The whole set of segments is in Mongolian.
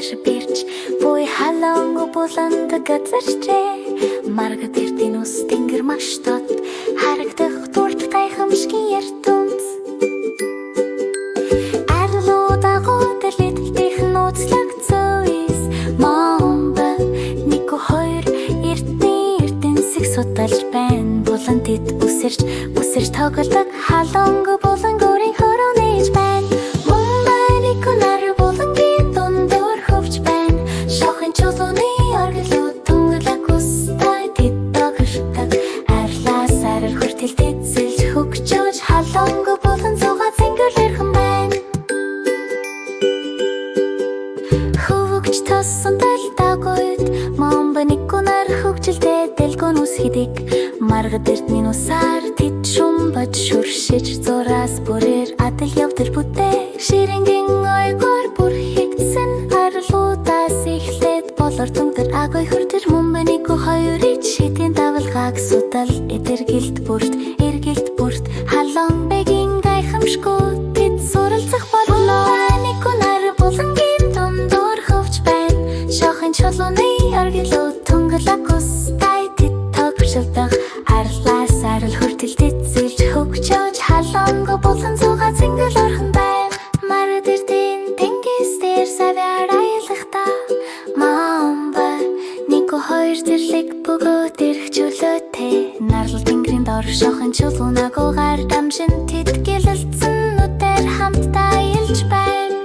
дээр бирч буй халоонгүй буланд газарчээ. Маргад эрдийн ус тэнгэр маш тод харагдах дүрд гайхамшигын ертөнц. Арлууд агуу дэлхийх нууцлаг зүйс Момба нэг хоёр эрдний ертөнцийг судалж байна. Булан тэд үсэрч үсэрч тоглодог халоонгүй булан гүрийн хөрөө нээж байна. Момба нэг нар булангийн дундуур хөвж байна. Шохин чулууны оргилууд тунгалаг устай тэд тогшдог. Арлаас арал хүртэл тэд зэлж хөгжөөж халоонгүй булан зугаа цэнгэл эрхэн байна. Хөвөгч тосон талдагуйд Момба нэг нар хөгжилтэй дэлгүүн ус хийдэг. Маргад эрдний нусаар тэд шумбад шүршиж зураас бүрээр адил явдал бүтээ. Ширэнгийн ойгоор бүрхэгдсэн арлуудаас эхлээд болор дүнтэр агуй хүртэр Момба нэг хоёрыг шидийн давалгааг судал эдэргэлт бүрт эргэлт бүрт халуун бэгийн гайхамшгүй тэд суралцах боллоо. Нэг нар булангийн дундуур хөвч байна. Шохин чулууны оргилууд тунгалаг устай тэд тогшилдох. Арлаас арал хүртэл тэд зэлж хөгжөөж халоонгүй булан зугаа цэнгэл орхон байна. Маргад эрдийн тэнгис дээр савиар аялахдаа Мамба нэг хоёр зэрлэг бөгөөд эрх чөлөөтэй. Нарлал тэнгэрийн дор шохон чулуун агуугаар дамжин тэд гэлэлцэн нүдээр хамтдаа аялж байна.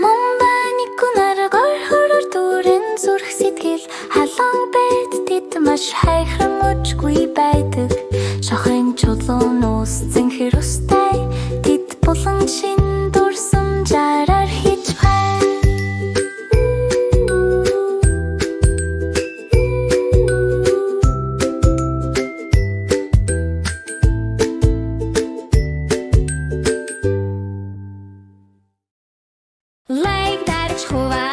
Мамба нэг нар гор хөрөр дүүрэн зүрх сэтгэл халуун бэд тэд маш хайхран өчгүй байдаг. Шохын чулуун ус цэнхэр устай тэд булан шин дүрсэн жараар хийж байна. Лайк дарж хуваалцаарай.